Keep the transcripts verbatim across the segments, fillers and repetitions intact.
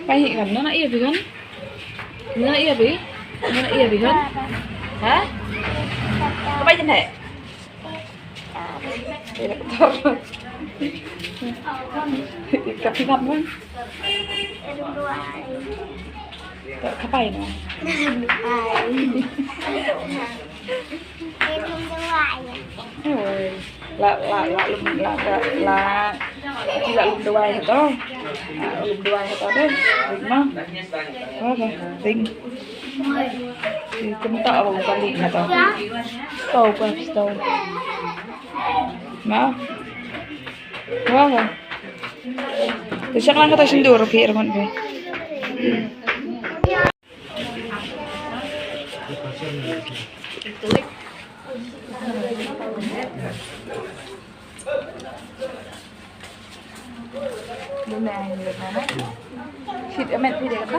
Pai hi kan, nana ïa bi kan? Nana ïa bi? Nana ïa bi kan? Ha? Ka pai jin he? Ka pi kan bang? Ka pai na. Oi. La, la, la, lum, la, la, la. Ki la lum duwai hato. La lum duwai hato deh. Ring ma. Oi, ring. Ki kumta ong kali hato. Tau pa, tau. Ma. Oi. Tu shak lang kata sindur phi, Ramon phi. Shit, amet phi de kata.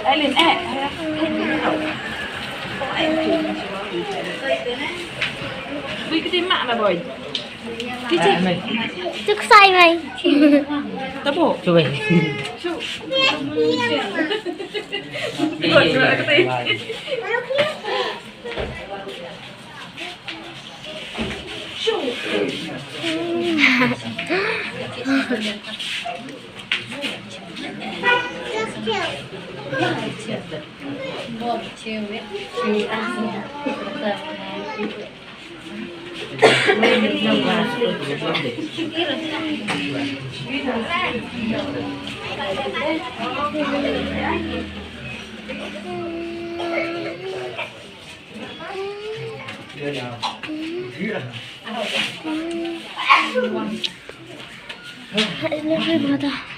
Aileen, eh. Bui kiti mak na boy. Tuk sai mai. Tapo. Cubai.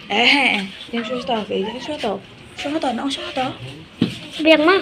Eh, eh, eh. Yang shu to, yang shu to. Shu to, no, shu to. Biang ma.